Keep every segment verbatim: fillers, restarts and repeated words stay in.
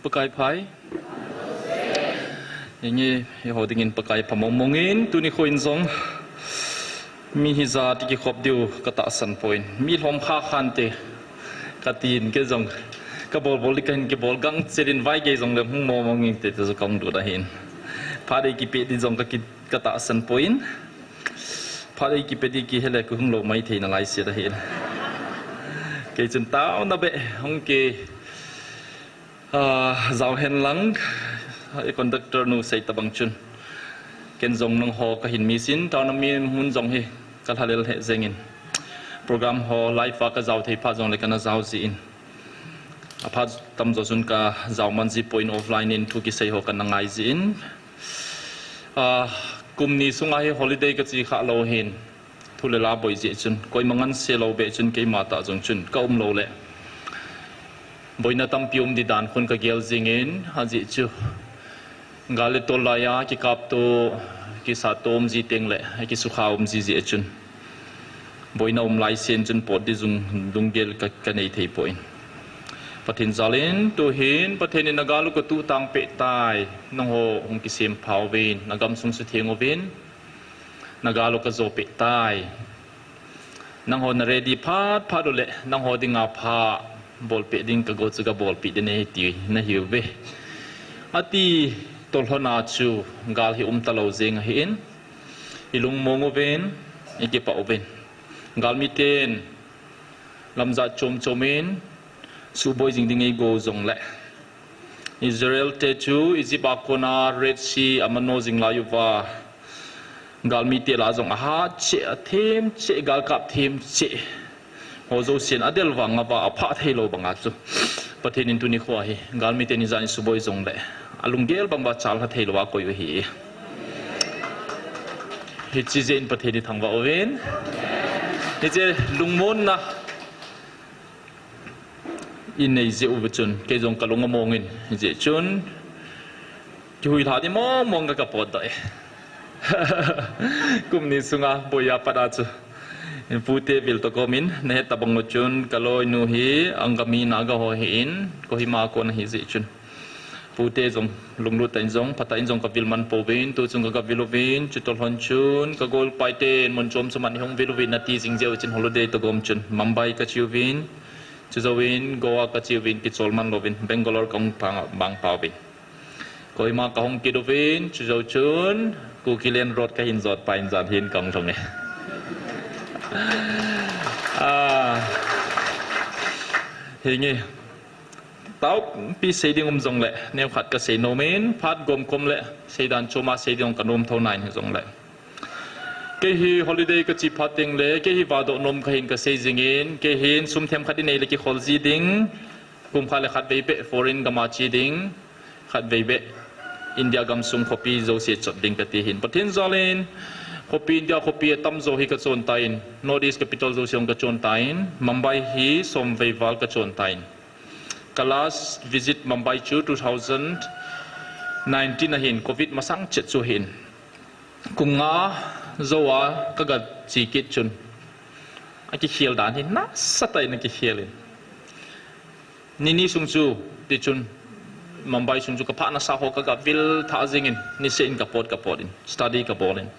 Pakai pha e. Inge, eiho dingin Pakai pha mong mong in, tuni khoin jong mi hijat kikhop diu katahsan poi. Mi lhom kha khante katin, kei jong kabol bol di kahin kibol, gangchel in vaigei jongle hung mong mong inte ti jong kahung lut ahin. Phat ei kipe di jong ka ki, katahsan poi. Phat ei kipe di kihe le kahung lou maithei nalai set ahin. Kei chun taona beh hung ki Ah, jao hen lang, eh, conductor nu sei tabang chun. Ken jong nangho kahin miss in, taona mun jong hi kalhalel he jeng in. Program ho live a kajao thei pha jongle kana jao ji in. Aphat tamjo chun kajao man ji poi, offline in thu kisei ho kana ngai ji in. Ah, kum ni sunga hi holiday kachi kha lou hin. Thu le la boi jeh chun, koima nganse lou beh chun keima tah jong chun ka um lou le. Boina tampi um di dan khun kagel jing in, ajeh chu gal le tol laiya kikap to, kisat to um ji teng le, kisukha um ji jeh chun. Boina um lai sen chun pot di jong lunggel ka, kanei thei poi. Pathen jal in, tuhin, Pathen in nagal u katuh tang peh tai, nangho hung kisem pha uvin, nagam sung sutheng uvin. Nagal u kajo peh tai. Nangho na ready phat phat u le, nangho dinga pha bolpeh ding kago chu kabolpeh ding ahi ti nahiuve. Ati tolhona chu gal hi um talou jeng ahin. I lungmong uvin, i kipah uvin. Galmiten, lamjat chom chom in, suboi jing ding eigo jongle. Israel te chu Egypt a kona Red Sea amano jing lai uva. Galmite lah jong ahat cheh, athem cheh, galkap them cheh. Ho jousen adel vang uva aphah thei lou banga chu. Pathen in tuni khoa hi, galmite ni jan in suboi jongle. Alunggel bang uva chal ha thei lou a koi u ahi. Hiche jeh in Pathen i thangvah uvin. Hiche lungmonna i nei jeh uva chun, kei jong kalung among in, hijeh chun, kihuilha di mong mong ka kapot doh e. Kum ni sunga boiya pat a chu. Pute vil toh kom in, nahet tabang u chun, kaloinu hi, Angami Naga ho ahin, Kohima a kon ahi jeh chun. Pute jong, lunglut tah in jong, phatah in jong kavil man pouvin, tu chung ka, kavil uvin, chutoh lhon chun, kagolpai ten, mun chom chom a ihung vil uvin, nati jing jeh u chun holiday toh gom chun, Mumbai kache uvin, chujouvin, Goa kache uvin, kichol man louvin, Bangalore kahung pang, bang pauvin. Kohima kahung kit uvin, chujou chun, Kukiland Road kahin jot pai in jan hin kahung lhung e. Ah, hinge. Taupi sei ding um jongle, neokhat kasei nom in, phat gom kom le, seidan chom a sei ding kanom thou nan hijongle. Kei hi holiday kache phat teng le, kei hi vadoh nom kahin kasei jing in, kei hin sum themkhat i nei le kikhol ji ding, kum khat le khatvei beh foreign gam a che ding, khatvei beh India gamsung khopi jouse chot ding kati hin. Pathen jal in, khopi India khopi atamjo hi kachon tan, North East capital jouse jong kachon tan, Mumbai hi somvei val kachon tan. Ka last visit Mumbai chu two thousand nineteen ahin, covid masang chet chu ahin. Kum nga jou a kaga che kit chun, akikhel dan hi nasatah in akikhel in. Ni ni sung chu, tichun, Mumbai sung chu kaphah nasa ho kaga vil thah jing in, niseh in kapot kapot in, study kabol in.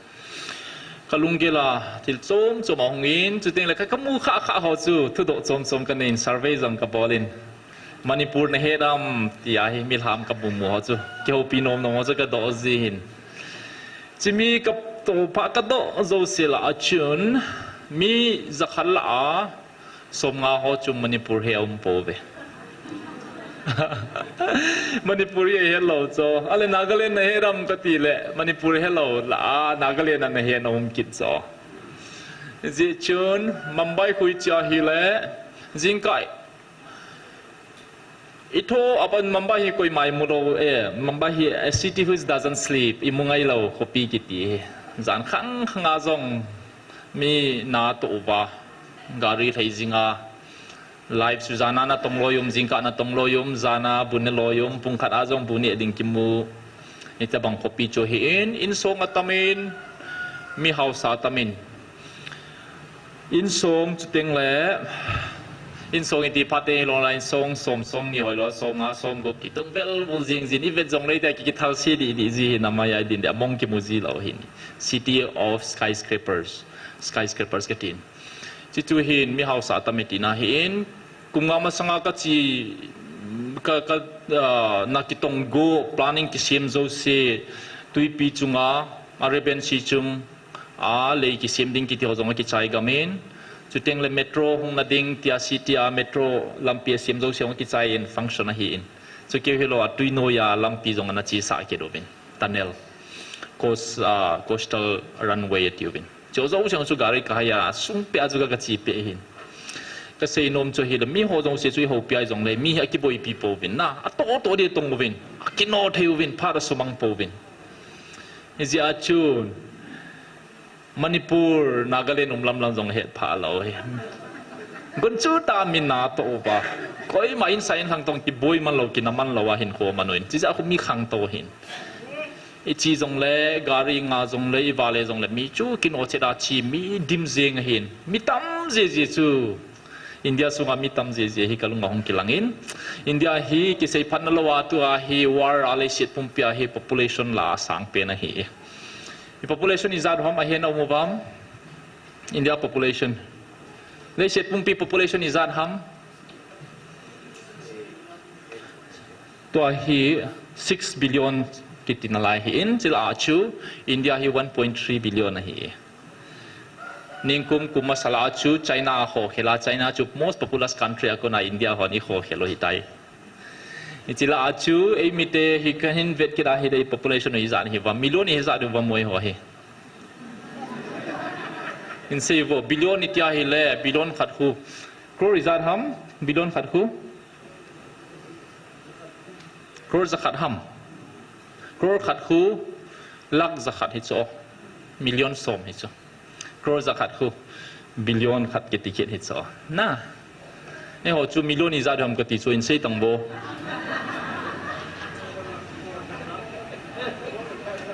Kalunggel a thil chom chom ahung in, chuteng le ka, kamu khah khah ho chu thudoh chom chom kanei in, survey jong kabol in. Manipur nahet am tia hi milham kamu mu ho chu, kihoupi nom nom ho chu kadoh ji hin. Chumi katoh pha kadoh jouse lah a chun, mi jakhat lah a somnga ho chu Manipur hi aum pouve. Manipuri ahet lou chu. Ale Nagaland nahet am kati le, Manipur helou lah a, Nagaland a nahet na um kit chu. Hijeh chun, Mumbai khu iche ahile, jingkah itho aban Mumbai hi koima imu lou, eh, Mumbai hi a city which doesn't sleep, imu ngai lou khopi kiti hi. Jan khang khang a jong mi natoh uva, gari lhai jinga, live chu jana natong loi um, jingkah natong loi um, jana bu ne loi um, pung khat a jong bu neh ding kimu. Hitabang khopi chu ahin, insong atam in, mi hausa atam in. Insong chuteng le, Insong iti phat teng ilou la insong som, som ni hoi lou, som nga, som gup kitung vel bul jing jin, ivet jong lei tia ki, kithal se di, di ji hin amai a din de, among kimu ji lou hin. City of skyscrapers, skyscrapers katin. Chuchu hin mi hausa tam iti na hin, kum nga masanga kachi, ka, ka, ah, na kitong go, planning kisem jouse, tuipi chunga, Arabian Sea chung, a lei kisem ding kiti ho jong akichai gam in. Chuteng le metro hung na ding tia city a metro lampi asem jouse jong akichai in function ahi in. Chu keu hilou a tui noi a lampi jong ana chesah kit uvin. Tunnel. Coast, ah, coastal runway ati uvin. Chu jouse jong chu gari kahai a sung peh a chu ka, kache peh hin. Kasei nom chu ahile mi ho jouse chu ihoupi a jong le mi hi akiboipi pouvin na. Atoh toh di tong uvin. Akino thei uvin, phat asumang pouvin. Hijeh a chun, Manipur, Nagaland um lam lang jong het pha lou hi. Gunchu tah min na toh uva. Koima insa inlhang tong kiboi man lou, kina man lou a hinkho man uvin. Chijeh a khu mi khangtou hin. Iche jong le, gari nga jong le, iva le jong le, mi chu kino chet a che, mi dim jeng ahin. Mi tam jeh jeh chu. India sunga mi tam jeh jeh hi kalung a hung kilang in. India hi kisei phat na lou a tua hi war a leiset pumpi a hi population la asang pen ahi. I population ijat ham ahin a um uvam? India population. Leiset pumpi population ijat ham? Tua hi six billion kiti nalai hi in, chila a chu India hi one point three billion ahi. Ningkum kum masa la a chu China a khokhel a, China chu most populous country a kona India hon ikhokhel u hitai. Hiche la a chu, eimite hi kahin vet kit a hile population u ijat hi va, million ijat u va moi ho hi. Hin sei vo, billion iti a hile, billion khat khu. Crore ijat ham, billion khat khu. Crore jakhat ham. Crore khat khu, lakh jakhat hi chu. Million som hi chu. Crore jakhat khu, billion khat kiti kit hi chu. Na. Eiho chu million ijat u ham kati chu hin sei tang vo.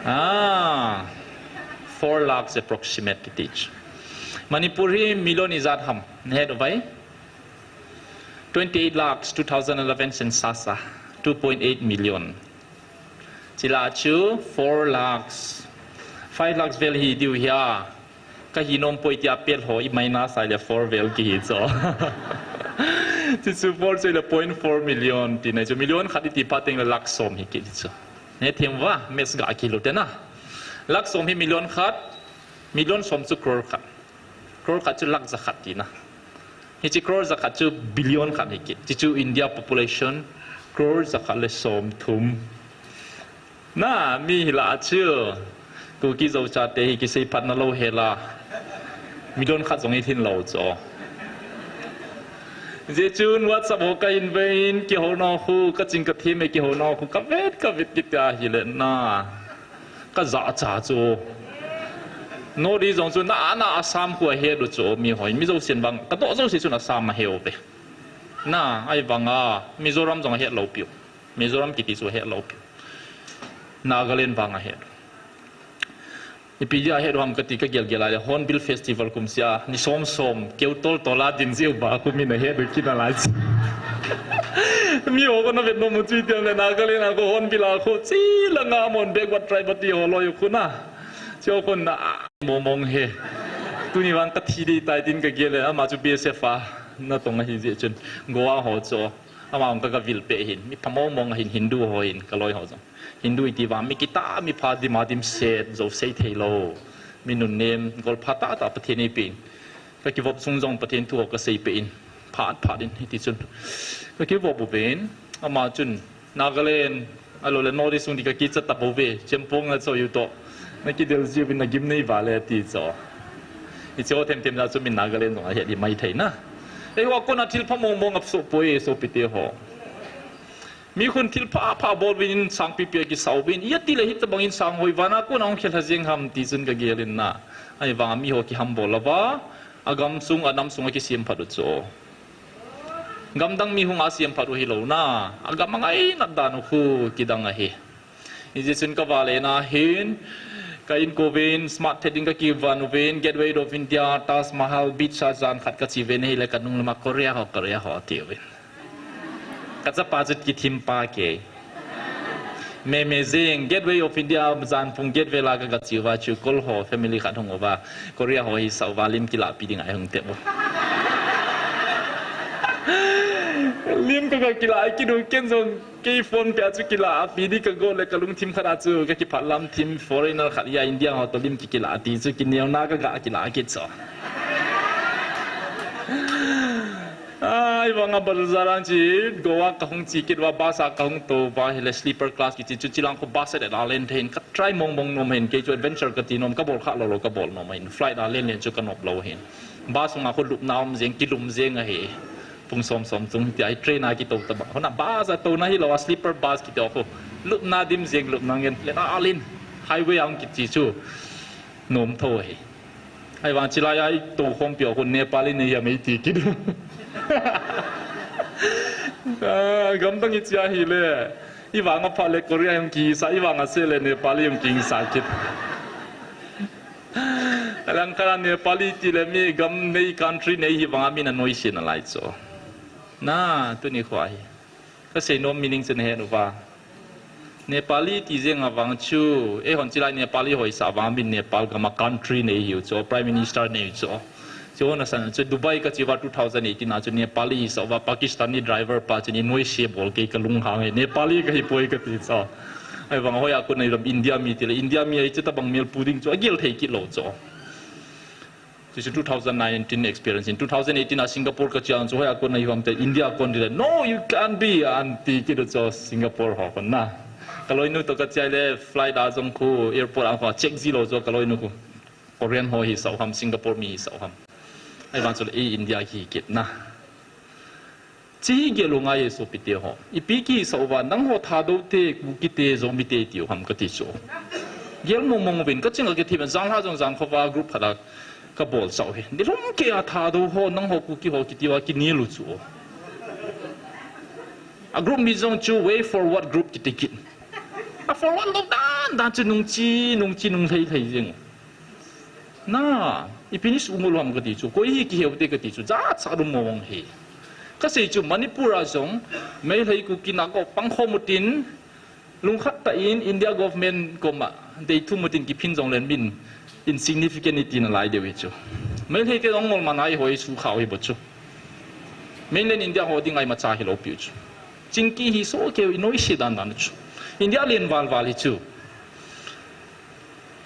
Ah, four lakhs approximate kiti chu. Manipur hi million ijat ham. Nahet uvem? Twenty-eight lakhs, two thousand eleven census a, two point eight million. Chila chu four lakhs, five lakhs vel hi diu hia. Kahi nom poi tia pel ho i minus a le four vel kihi chu. Chuchu four chu le point four million ti nai chu, million khat iti phat teng le lakh som hi kiti chu. Hethem uva, maths ga kilu te na. Lakh som hi million khat, million som chu crore khat. Crore khat chu lakh jakhat tina. Hiche crore jakhat chu billion khat hi kit. Chuchu India population crore jakhat le som thum. Na, mi hi la chu. Kuki Zo chate hi kisei phat na lou hela. Million khat jong hi thin lou chu. Jeh chun WhatsApp ho kahin ve in, kihou nau khu, kaching kathem e kihou nau khu, kavet, kavet kit a hile na. Kaja cha chu. North East jong chu na, na Assam khu ahet u chu mi hoi. Mi jousen vang, kadoh jouse chun Assam ahe uve. Na, ahivanga, Mizoram jong ahet lou piu. Mizoram kiti chu ahet lou piu. Nagaland vang ahet. Ipi dia ahet u ham kati kagel gel a le Hornbill Festival kum sia, ni som som, keu tol tol a din jeh uva khu min ahet u kit nalai chu. Mi ho kona vet nom u chu itiam le Nagaland a khu Hornbill a khu, chi langa mon backward tribe ati ho loi u khu na. Chu khu na, mong mong hi. Tuni vang kathi ding tai tin kagel le, ama chu B S F a natong ahi jeh chun. Goa ho chu. Ama hung ka, kavil peh hin. Mi pha mong mong ahin Hindu ho hin, kaloi ho jong. Hindu iti vang, mi kitah, mi pha dim a dimset, jou sei thei lou. Mi nunnem, gol pha tah tah Pathen in eipeh in. Kakivop sung jong Pathen thu ho kasei peh in. Phat, phat in, hiti chun. Kakivop uvin, ama chun, Nagaland, ahilou le North East sung ti kakicha ta bou ve, Chempong a choi u toh. Nakidel jiuvin nagim nei vale ati chu. Hiche ho them them jeh chun min Nagaland jong ahet di mai thei na. Eiho a kona thil pha mong mong asoh poi, sopite ho. Mi khun thil pha pha bol uvin sangpi pi a kisa uvin. Iti le hitobang in sang hoi vana kona hung khel ha jeng ham ti chun kagel in na. Ahivanga mi ho kihambol louva. Agam sung, anam sung a kisem phat u chu. Gamdang mi hung a sem phat u hilou na. Agam a ngainat dan u khu kidang ahi. Hijeh chun kavale na hin. Ka inko uvin, smart thei ding ka kivan uvin, Gateway of India, Taj Mahal, beach a jan khat ka che uvin, ahile ka nung lama Korea ho, Korea ho ati uvin. Ka chapa chu kithim pa kei. Meme jing, Gateway of India, jan pung Gateway la ka, ka che uva chu, Kol ho, family khat hung uva, Korea ho hisah uva, lim kilah pi ding a hung tep u. Lim ka, ka kilah kit u, ken jong, kei phone pia chu kilah a pi di ka go le ka lungthim khat a chu ka kiphat lam thim foreigner khat a India ho to lim ki kilah ti chu kineo na ka ga kilah kit chu. Ai, vang a bazar ang chi Goa ka hung chi kit uva bus a ka hung to uva ahile sleeper class kichi chu chilang khu bus a la len thein ka try mong mong nom hin kei chu adventure ka ti nom ka bol kha lo lo ka bol nom hin flight a len len chu ka nop lo hin bus sunga khu lupna um jeng kilum jeng ahi. Pung som som chung ti ai train a kito ta ba. Hona bus a to na hi lo a sleeper bus kito khu. Lupna dim jeng lupna ngen. Le na alin. Highway ang kiti chu. Nom tho hi. Ai vang chilai ai to khom pio khu Nepali nei ya mei ti kit. Ah, gamdang i chia hi le. I vang a pha le Korea yung ki sa, i vang a se le Nepali yung ki sa kit. Alang kala Nepali ti le mi gam nei country nei hi vang a mi na noi si na lai cho. Na, tu ni khwa hi. Ka sei nom meaning chu na he nu va. Nepali ti jeng a vang chu, e hon chilai Nepali hoi sa vang min Nepal gam a country nei hiu chu, Prime Minister nei chu. Chu na san chu Dubai ka chi va two thousand eighteen a chu Nepali hi sa va Pakistani driver pa chu ni noi se bol ke ka lung hang e Nepali ka hi poi ka ti cha. Ai vang hoi a ko nei ram India mi ti le India mi ai chu ta bang mel pu ding chu a gel thei ki lo chu. Chu chu two thousand nineteen experience in two thousand eighteen a Singapore ka chiang chu hoi a ko nei vam te India kon di le no you can't be an ti ki do chu Singapore ho kon na. Ka loi nu to ka chiai le flight a jong khu airport a ko check ji lo chu ka loi nu khu. Korean ho hi sau ham, Singapore mi hi sau ham. Ai vang chu le, "Ei, India ki kit na." Chi gel u ngai e sopite ho. Ipi ki sau va, nang ho Thadou te, Kuki te, Zomi te tiu ham ka ti chu. Gel mong mong vin, ka ching a ki thi ben, jang ha jong jang kho va group khat a ka bol sau hi. Ni lum ke a Thadou ho, nang ho Kuki ho ki ti va ki ni lu chu. A group mi jong chu way forward group ki ti kit. A forward lo dan, dan chu nung chi, nung chi, nung thei thei jing. Na, ipi ni su ngol ham ka ti chu, koi hi ki heu te ka ti chu, ja cha rum mo wang hi. Ka sei chu Manipur a jong, Meitei Kuki Naga pang khom u tin, lungkhat ta in India government koma, dei thu mu tin ki phin jong len min, insignificant i ti na lai deu hi chu. Meitei te jong ngol ma nai hoi su khau hi bo chu. Mainland India ho ding ai ma cha hi lo piu chu. Chingki hi so keu i noi si dan dan chu. India len val val hi chu.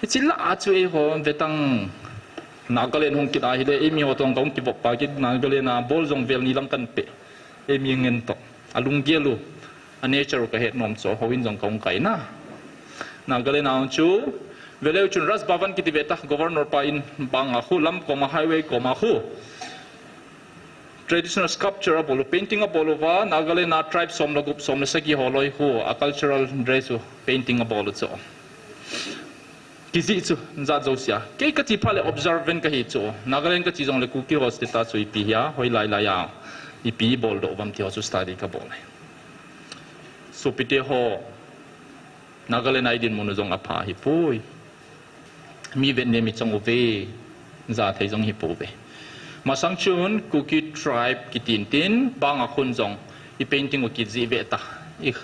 Hichi la a chu ei ho vetang Nagaland hung kit a hi le, ei mi ho tong ka hung ki vop pa kit Nagaland a bol jong vel ni lang kan pe. Ei mi ngen to. A lunggel u. A nature u ka het nom cho. Ho in jong ka hung kai na. Nagaland a hung chu. Veleu chun Raj Bhavan kiti veta. Governor pa in bang a khu lam koma highway koma khu. Traditional sculpture a bol u, painting a bol u va, Nagaland a tribe som le gup, som le sagi ho loi khu, a cultural dress u, painting a bol u chu. Kijih chu, jat josia. Kei ka ti pha le observant ka hi chu. Nagaland ka ti jong le Kuki ho status chu ipi hia, hoi lai lai a. Ipi bol doh vam ti ho chu study ka bol. Sopite ho, Nagaland a i dinmun u jong a pha hi pui. Mi vet ne mi chang u ve, ja thei jong hi po ve. Masang chun Kuki tribe kitin tin, bang a khun jong i painting u kijih ve ta. I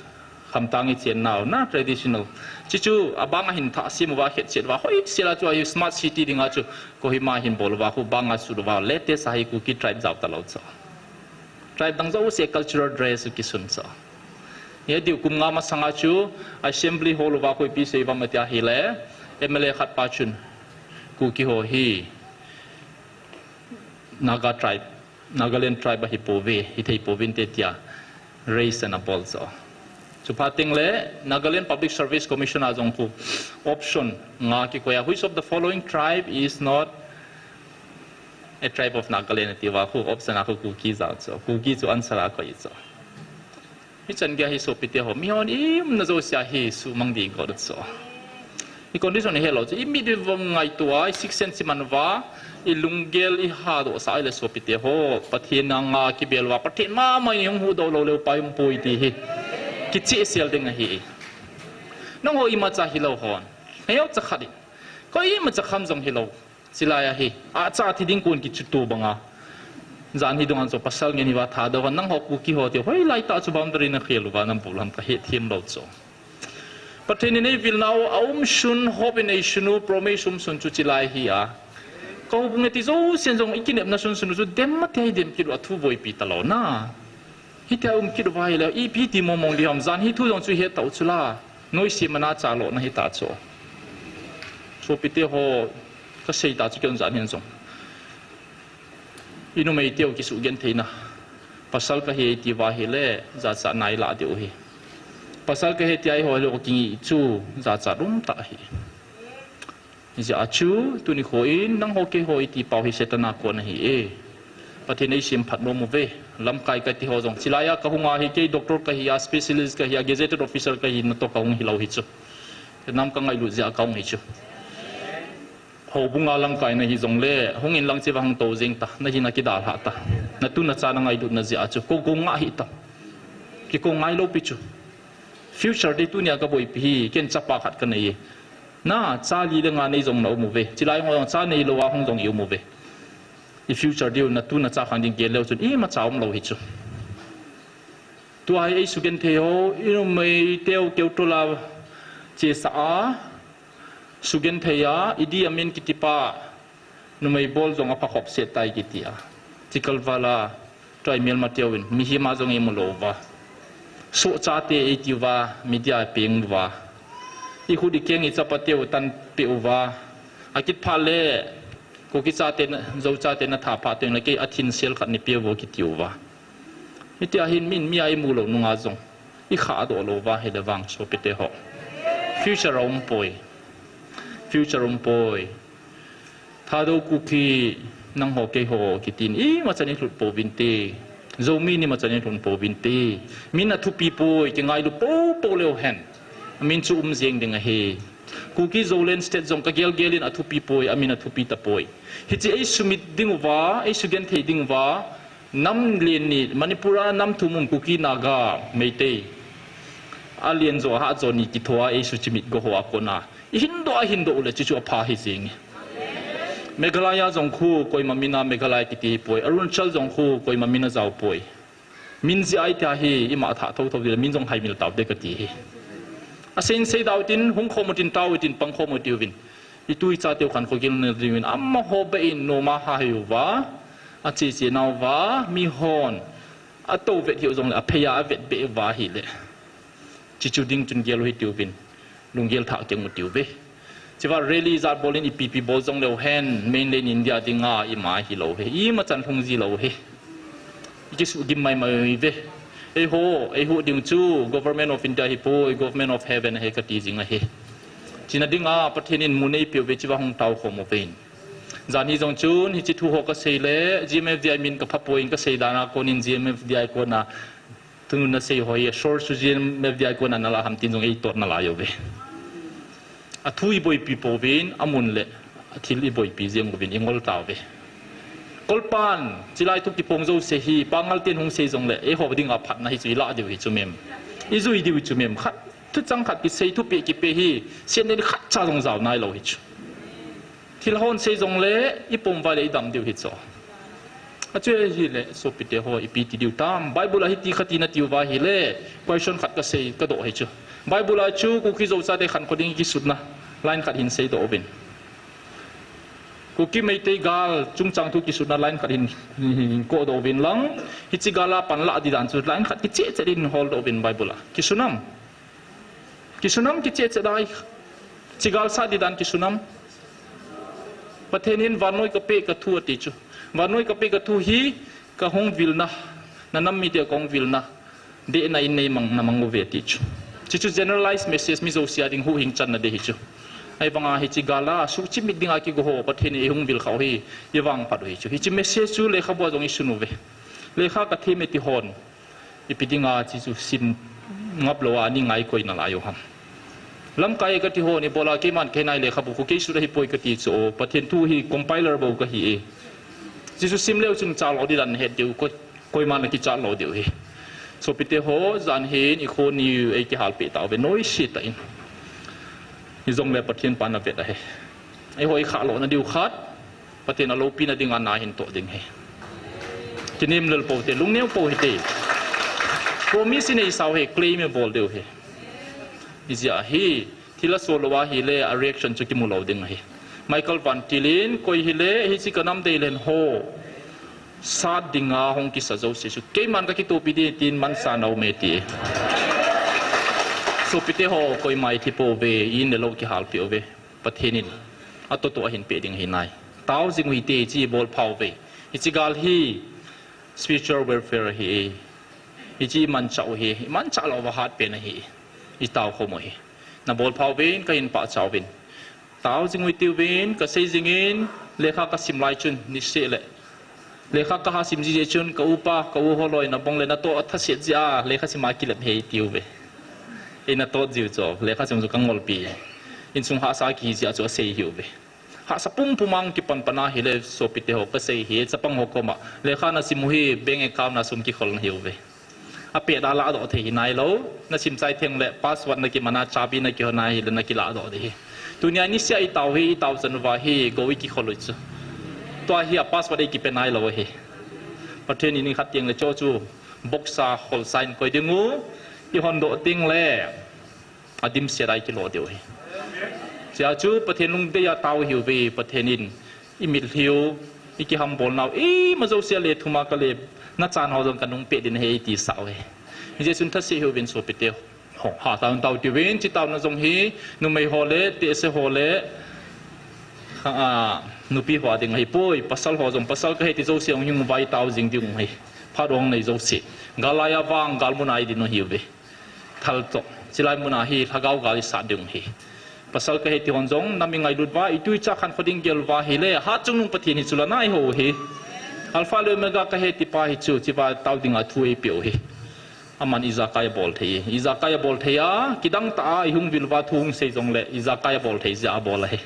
khamtang i chen nau na traditional. Chi chu a bang a hin thah sim u va khet chet va hoi sela chu a hi smart city ding a chu Kohima hin bol u va khu bang a su u va latest a hi Kuki tribe jao ta lo chu. Tribe dang jouse cultural dress u kisun chu. He diu kum nga masanga chu assembly hall uva khu ipi sei vam atia hile, M L A khat pa chun Kuki ho hi Naga tribe, Nagaland tribe ahi pouve, hithei pouvinte tia raise ana bol chu. Chuphat tengle Nagaland Public Service Commission a jong khu option nga kikoi a, which of the following tribe is not a tribe of Nagaland ati uva khu option a khu Kuki jao chu. Kuki chu answer a koi chu. Hichan gei hi sopite ho, mihon i umna jouse a hi sumang ding got chu. I condition hi helou chu, i mit i vang ngaito a, i sixth sense i man uva, i lunggel i hadoh sah a ile sopite ho, Pathen a nga kibel uva, Pathen mama in hung huhdoh lou leu pai um poi ti hi. Kichehsel ding ahi. Nangho imacha hilou hon. Neocha khat in. Koima chakham jong hilou. Chilai ahi. Acha thi ding kon kichuto banga. Jan hi dungan chu pasal ngen hiva Thadou ho nangho Kuki ho ti hoilai tah chu boundary nakhel uva nabol ham kahet them lou chu. Pathen in eivilnau aum sun, hope in eisun u, promise um sun chu chilai hi a. Ka houbung e ti jousen jong ikinepna sunsun u chu dem mati hi dem kit u athu boipi talou na. Hitia um kit uva ahile, ipi ti mongmong ding ham, jan hi thu jong chu het tau chula. Noise mana chalona hita chu. Sopite ho, kasei ta chu ken jan hin jong. Inumei teu kisugentheina. Pasal kahi tia ahile, jachat nailah diu hi. Pasal kahi tia eiho le kingi chu, jachat um tah hi. Hijeh a chu, tuni kho in, nangho keiho iti pau hi Satan a kon ahi e. Pathen in eisemphat nom uve, lamkai kati ho jong. Chilai a kahung a hi kei doctor kahi a, specialist kahi a, gazetted officer kahi natoh kahung hilou hi chu. Nam kangailut jeh a kahung hi chu. Houbung a lamkai nahi jongle, hung in lang cheva hung tou jeng ta, nahina kidalhah ta. Natu nacha nangailutna jeh a chu, kou kou ngah hih ta. Kikou ngailou pi chu. Future dei tunia kaboipi hi, ken chapa khat kanei e. Na, cha li le nga nei jong naum uve. Chilai ho jong cha neilou a hung jong ium uve. I future diu natu nacha khang ding gel leu chun imacha umlou hi chu. Tua hi eisugenthei ho, inumei teu keutol a chesa a, sugenthei a, Idi Amin kitipa, numei bol jong aphakhop set tai kiti a. Chikalvala, tua imelma teuvin, mihem a jong eimu lou uva. Sohchate eiti uva, media peng uva. Ikhut ikeng ichapa teu tanpeh uva. Akit phat le, Kuki chate, Zo chate natha phat teng le kei athinsel khat neipeh uvo kiti uva. Hitia hin min mi a imu lou nunga jong. Ikhahdoh lou uva ahile vang sopite ho. Future aumpoi. Future aumpoi. Thadou Kuki nangho keiho kitin imachan ilhut pouvinte. Zomi in imachan ilhun pouvinte. Min athupi poi, kingailu poupou leu hen. Amin chu um jeng ding ahi. Kuki Zoland State jong kagelgel in athupi poi, amin athupi tapoi. Hiche eisumit ding uva, eisugenthei ding uva, nam len ni, Manipur a nam thum um Kuki, Naga, Meitei. Alen jo, ahat jo ni kithoa eisuchimit go ho a kona. Ihindoh, ahindoh ule chuchu apha hi jeng e. Meghalaya jong khu koima min a Meghalaya kiti hipoi. Arunachal jong khu koima min ajao poi. Min jeh a itia hi ima thah thouthou ding le min jong haimil taute kati hi. Aseinsei dautin, hung khom utin, tao utin, pang khom utiuvin. Itu ichateu khankho gilna diuvin amaho beh in nom a haiuva, acheche nauva, mihon atou vet hiu jongle aphei a avet beh uva ahile. Chuchu ding chun gel u hitiuvin, lunggel thah keng utiuve. Chua rally ijat bol in ipi ipi bol jongleu hen, mainland India dinga ima hilou hi, imachan lhung jilou hi. Ikisuhgim maimai uve. Eiho, eihuh ding chu Government of India hipoi, Government of Heaven ahi kati jing ahi. Chuna dinga Pathen in mun eipeuve, chua hung taokhom uve. Janhi jong chun hiche thu ho kasei le, G M F D I min kaphapoi in kasei dan a konin G M F D I kona tunu nasei ho hi, source chu G M F D I kona nalah ham tin jong eitot nalai uve. Athu iboipi pouvin, amun le athil iboipi jeng uvin ingol tauve. Kolpan, chulai thu kiphong jouse hi, Pangal ten hung sei jongle, eiho dinga phatna hichu ilah diu hichu mem. Ijui diu hichu mem. Khat, thuchang khat kisei, thupeh kipe hi, siatna in khatcha jong jao nailou hichu. Thil hon sei jongle, ipom uva le idam diu hichu. Achu ahile, sopite ho, ipi ti diu tam. Bible a hiti khat ati natiuva ahile, question khat kasei, kadoh hichu. Bible a chu, Kuki Zo chate khankho ding kisutna line khat hin seidoh uvin. Kuki Meitei gal chungchang thu kisutna line khat hin, hin kohdoh uvin lang. Hiche gal a panlah ding dan chu line khat kichehcheh in holdoh uvin Bible a. Kisunam. Kisunam kichehcheh dai. Hiche gal sah ding dan kisunam. Pathen in vannoi kapeh kathu ati chu. Vannoi kapeh kathu hi kahung vilna, nanam mite kahung vilna, dehna in neimang, namang uve ati chu. Chuchu generalized message mi jouse a ding huhhing channa dei hichu. Ahivanga hiche gal a suhchimit dinga kigo ho Pathen in eihung vil khah u hi, ivangphat u hichu. Hiche message chu lekhabu a jong isun uve. Lekha kathem e ti hon, ipi dinga chuchu sim ngap lou a ani ngai koi nalai u ham. Lamkai kati hon ibola keiman keinai lekhabu khu keisut ahipoi kati chu, Pathen thu hi compiler bou kahi e. Chuchu sim leu chun chalou ding dan het diu, koi, koiman akichalou diu hi. Sopite ho, jan hin ikhoni eikihalpeh tauve, noise tah in. Hijongle Pathen pan avet ahi. Eiho ikhah lohna diu khat, Pathen aloupina dinga na hin toh ding ahi. Kinem lel pou te, lungneo pou hite. Promise inei sau ahi, claim ibol diu ahi. Ijeh a hi, thil asol lou ahile, a reaction chu kimu lou ding ahi. Michael Van Til in, koi hile, hiche ka nam dei len ho sat dinga hung kisa jouse chu keiman kakitohpi ding tin mansa na um e ti. Sopite ho, koima ithi pouve, in le lou kihalpeh uve. Pathen in atoh toh ahin peh ding ahi nai. Tao jing u hite, hiche ibol phauve. Hiche gal hi spiritual warfare ahi. Hiche imanchah u ahi, imanchah lou uva hatpen ahi. Itao khom u ahi. Nabol phauvin, kahin pachat uvin. Tao jing u hitiuvin, kasei jingin, lekha kasim lai chun, niseh le. Lekha kaha sim ji jeh chun, ka upa, ka u holoi, nabongle natoh athaset jeh a, lekha sim a kilep ahi tiuve. Ei natoh jiu chu, lekha sim chu kangolpi. Insung hahsa kihi jeh a chu asei ahiuve. Hahsa pumpum a hung kipan pan ahile sopite ho kasei ahi, chapang ho koma. Lekha nasim u hi, bank account a sum kikhol nahiuve. Apet a ladoh thei hi nailou, nasim chai theng le password nakiman a chabi nakihon ahile nakiladoh ding ahi. Tunia niseh a itao hi, itao chan uva hi, go ikikhol u chu. Tua hi a password eikipe nailou ahi. Pathen in nikhat teng le chu chu, box a kholsa in koi ding u, ihondoh teng le, adimset a ikilo diu ahi. Chea chu Pathen lungdei a tao hiuve, Pathen in imitlhiu, ikihambolnau, ima jouse a le thum a kale, nachan ho jong kanung peh ding ahi eitisah u ahi. Hijeh chun thase hiuvin sopite ho, hatah in tao tiuvin, hiche taona jong hi, numei ho le, tehse ho le, a, nupi ho a ding ahipoi, pasal ho jong, pasal kahe ti jouse jong hung vai tao jing ding ahi. Phat hung nei jouse. Gal lai a vang, gal mun a idin u ahiuve. Thal toh. Chulai mun a hi, lhagao gal isat ding ahi. Pasal kahe ti hon jong, nam ingailut uva, itu icha khankho ding gel uva ahile, Hatchungnung Pathen hi chu la nai ho ahi. Alpha le Omega kahe ti pa hi chu, hichea tao dinga thu eipeh u ahi. Aman ijakai abol thei e. Ijakai abol thei a, kidang tah a, ihung vil uva thu hung sei jongle, ijakai abol thei jeh a abol ahi.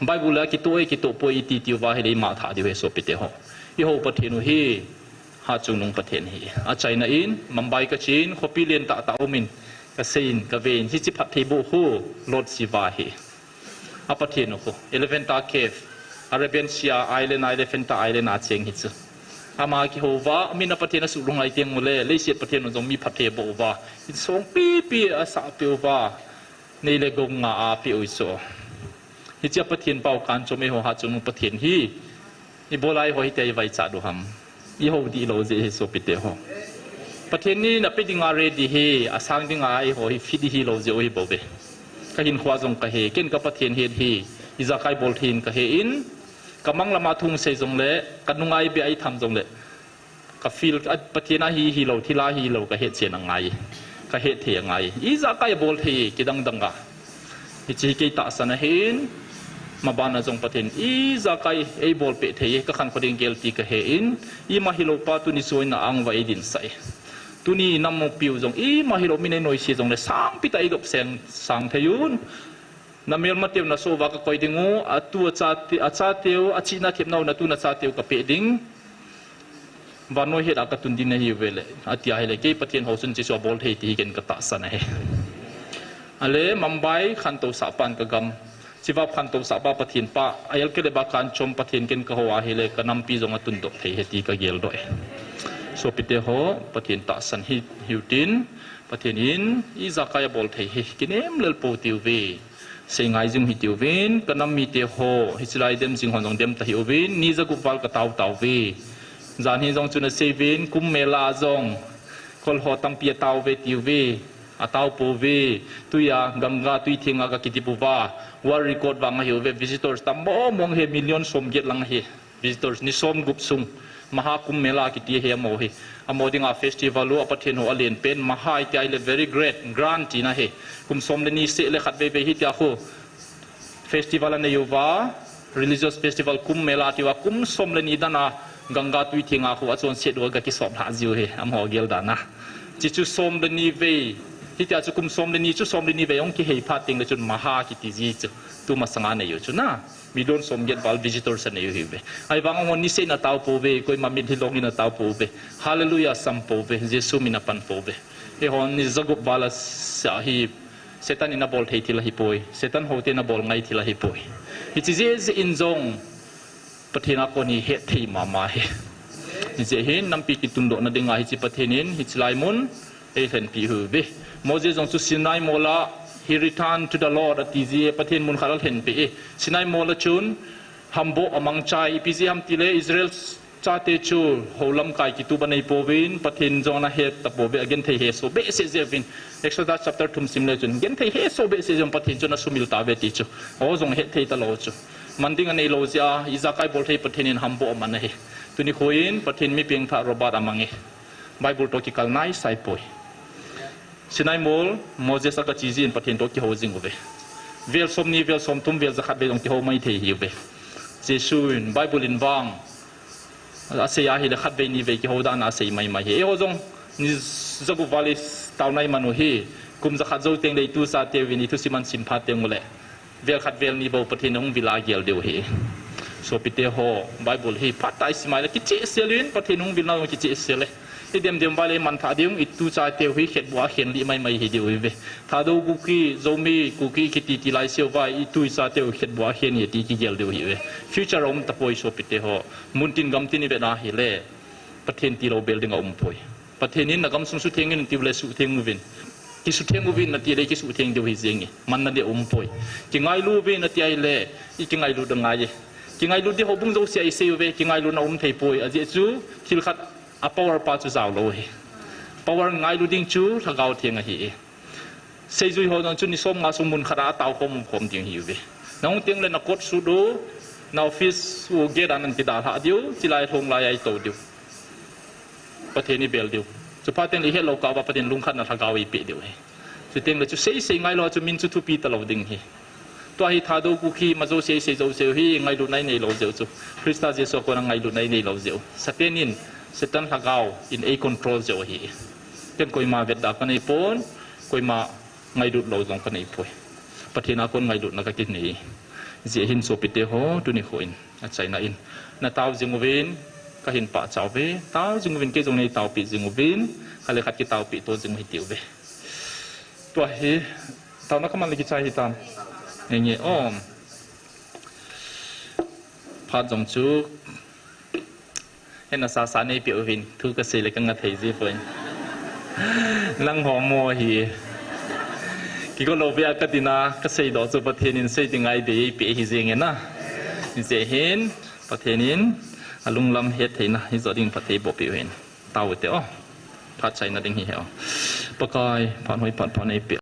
Bible le akitoh e, kitoh poi iti tiuva ahile ima thah diu ahi sopite ho. Ihou Pathen u hi, Hatchungnung Pathen ahi. Achaina in, Mumbai kachen, khopi lentah tah umin, kaseiyin, kavein, hiche phattheiboh khu, Lord Shiva ahi. A Pathen u khu, Elephanta Cave, Arabian Sea Island, Elephanta Island a cheng hi chu. Ama kihou uva, min a Pathen asuh lunglhai teng ule, leiset Pathen u jong mi phattheiboh uva, insung pipi asahpeh uva, nei le gou nga apeh u chu. Hichea Pathen pao kanchom eiho Hatchungnung Pathen hi, ibola eiho hitia ivaichat u ham. Ihou dihlou jeh ahi sopite ho. Pathen in ape dinga ready ahi, asang dinga eiho hi fit ihilou jeh u ahibouve. Kahinkhoa jong kahe, ken ka Pathen het hi, ijakai bol thei in kahe in, kamang lama thu hung sei jongle, kanunga ibe a itham jongle, ka feel, a, Pathen a hi, hilou, thil a hilou, kahet chen angai. Kahet thei angai. Ijakai abol thei, kidang dang a. Hiche hi kei tahsan ahin, mabana jong Pathen, ijakai eibolpeh thei, kakhankho ding gel ti kahe in, ima hilou pa tuni chu in a-ang uva eidinsah e. Tuni namupiu jong, ima hilou min einoise jongle, sangpi tah a eidop seng, sang thei un. Namelmateu nasoh uva kakoi ding u, atu achate-, achateu, achihna thepnau natu nachateu kapeh ding. Vannoi het a katun ding nahiuve le, ati ahile, kei Pathen hou chun hiche chu abol thei ti hi ken katahsan ahi. Ale, Mumbai khantousah pan kagam. Hichea khantousah pa Pathen pa, a L K le ba kanchom Pathen ken kahou ahile, kanampi jong atundoh thei ahi ti kageldoh e. Sopite ho, Pathen tahsan hi, hiutin, Pathen in, ijakai abol thei hi, kinem lel pou tiuve. Seingai jing u hitiuvin, kanam mite ho, hiche lai dem jing hon jong dem tahih uvin, ni jagup val katao taouve. Jan hi jong chun aseiuvin, Kumbh Mela a jong, kol ho tampi ataouve tiuve, ataopouve, tuia, Ganga twi thenga kakidip uva, world record vang ahiuve, visitors tam mong mong ahi, million somget lang ahi. Visitors ni somgup sung, Maha Kumbh Mela kiti ahi amaho hi. Amaho dinga festival u, a Pathen hou alen pen, Maha iti ahile very great, grand tina ahi. Kum som le ni seh le khatvei vei hitia khu festival anei uva, religious festival Kumbh Mela tiuva, kum som le ni dana Ganga twi thenga khu achonset uva gakisop lhah jiu ahi, amaho gel dana. Hiche chu som le ni vei, hitia chu kum som le ni chu som le ni vei hung kihei phat tengle chun Maha kiti ji chu, tu masanga anei u chu na. Million somget val visitors anei u ahiuve. Ahivang amaho niseh in ataopouve, koima mitlhi long in ataopouve. Hallelujah sampouve, Jesu min apanpouve. Eihon ni jagup val a sa hi, Satan in abol thei thil ahipoi. Satan houten abol ngai thil ahipoi. Hiche jeh jeh in jong Pathen a kon hi hetthei mama hi. Hijeh hin nampi kitundohna dinga hiche Pathen in hiche lai mun eilhenpi uve. Moses jong chu Sinai mol a, he returned to the Lord ati jeh Pathen mun khat alhenpi e. Sinai mol a chun hamboh amangchai, ipi jeh ham tile Israel chate chu houlamkai kitup anei pouvin, Pathen jong ana het tapouve, agenthei hesoh behseh jeh uvin. Exodus chapter thum sim le chun genthei hesoh behseh jeh un Pathen chun asumil tauve ti chu. O jong hetthei talou chu. Manding aneilou jeh a, ijakai bolthei Pathen in hamboh aman ahi. Tuni khoin Pathen mi pengthah Robert amange. Bible toh kikal naisai poi. Sinai mol, Moses agache jeh in Pathen toh kihou jing uve. Vel somni, vel somthum, vel jakhat vei jong kihou maithei ahiuve. Jesu in Bible in vang asei ahile khatvei nivei kihou dan a asei maimai hi. Eiho jong ni jagup val i taona iman u hi, kum jakhat jou tengle itu chateuvin ithusim ahin sim phat tenguleh, vel khat vel ni bou Pathen hung vil a gel diu ahi. Sopite ho, Bible hi phatah a isim a ahile kichehsel in, Pathen hung vilna jong kichehsel e. Idem dem uva le imanthah diu, itu chateu hi khetbuh a khenlih maimai hi diu ahiuve. Thadou Kuki, Zomi, Kuki kiti ti laiseuva itu ichateu khetbuh a khen e ti kigel diu ahiuve. Future aum tapoi sopite ho. Muntin gamtin ivet ahile Pathen tilou bel ding aumpoi. Pathen in nagamsung sutheng in atiule sutheng uvin, kisutheng uvin natile kisutheng diu ahi jenge. Manna ding aumpoi. Kingailu uvin ati ahile ikingailut angai e. Kingailut ding houbung jousea isei uve, kingailutna aumthei poi. Ajeh chu thil khat a power pa chu jaolou ahi. Power ngailu ding chu Lhagao Theng ahi e. Seijui ho jong chu ni somnga sung mun khat a ataokhom umkhom ding ahiuve. Nahung tengle na coat suit u, na office u gate a nahin kidalhah diu, chulai lhong lai a itou diu. Pathen ibel diu. Chuphat tengle ihetlou kah uva Pathen lungkhatna Lhagao eipeh diu ahi. Chutengle chu seisei ngailou a chu min chu thupi talou ding ahi. Tua hi Thadou Kuki majouse isei jouseu hi ngailutna ineilou jeh u chu, Christa Jesu a kona ngailutna ineilou jeh u. Satan in, Satan lhagao in eicontrol jeh u ahi. Ken koima vetda kaneipon, koima ngailut lou jong kaneipoi. Pathen a kon ngailutna kakinei. Hijeh hin sopite ho, tuni khoin achaina in natao jing uvin, kahin pachat uve, tao jing uvin, kei jong neitaopeh jing uvin, khat le khat kitaopeh to jing u hitiuve. Tua hi, taona kaman le kichai hitam. Nge nge, om. Phat jong chu hena sasa neipeh uvin, thu kasei le kanga thei jipoi. Nangho mo hi, kigo lou vea kadina, kaseidoh chu Pathen in sei dinga eidei eipeh ahi jenge na. Hijeh hin Pathen in alunglam hettheina hijo ding phatthei bohpeh uvin. Taote o. Phat chaina ding hi he o. Pakai, phat hoi phat pha neipeh